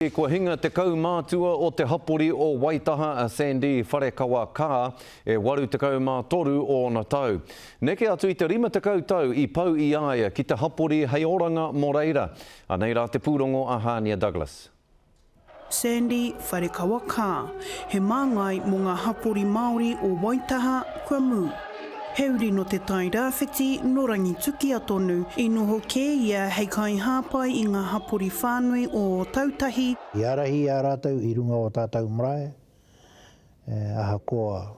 Kua hinga te kaumātua o te hapori o Waitaha a Sandy Wharekawa Carr, e 83 ōna tau. Neke atu i te 50 tau i pau i a ia ki te hapori hei oranga mō reira. Anei rā te pūrongo a Hānia Douglas. Sandy Wharekawa Carr, he māngai mō ngā hapori Māori o Waitaha, kua mū. He uri nō Te Tai Rāwhiti, nō Rangitukia tonu, i noho kē ia hei kaihāpai i ngā hapori whānui o Ōtautahi, I ārahi i a rātou i runga o tātou marae, ahakoa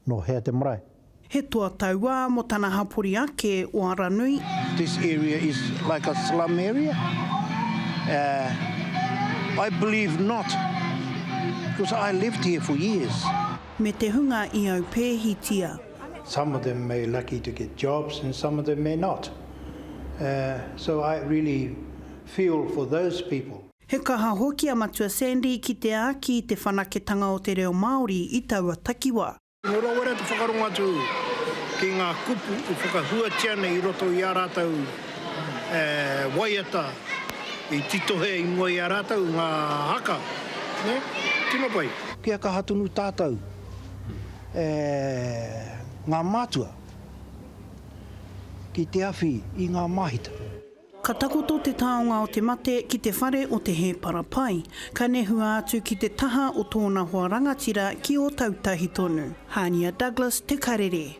nō hea te marae. He toa tauā mō tana hapori ake o Aranui. This area is like a slum area? I believe not, because I lived here for years. Me te hunga i aupēhitia. Some of them may lucky to get jobs and some of them may not. So I really feel for those people. He kaha hoki a Matua Sandy ki te āki i te whanaketanga o te reo Māori i taua takiwā. Nō rawera te whakarongo atu ki ngā kupu i whakahuatia nei i roto i ā rātou waiata i titohe i mua i a rātou ngā haka, nē? Tino pai. Kia kaha tonu tātou e ngā mātua ki te awhi i ngā māhita. Ka takoto te taonga o te mate ki te whare o Te Hēpara Pai, ka nehua atu ki te taha o tōna hoa rangatira ki Ōtautahi tonu. Hānia Douglas, Te Karere.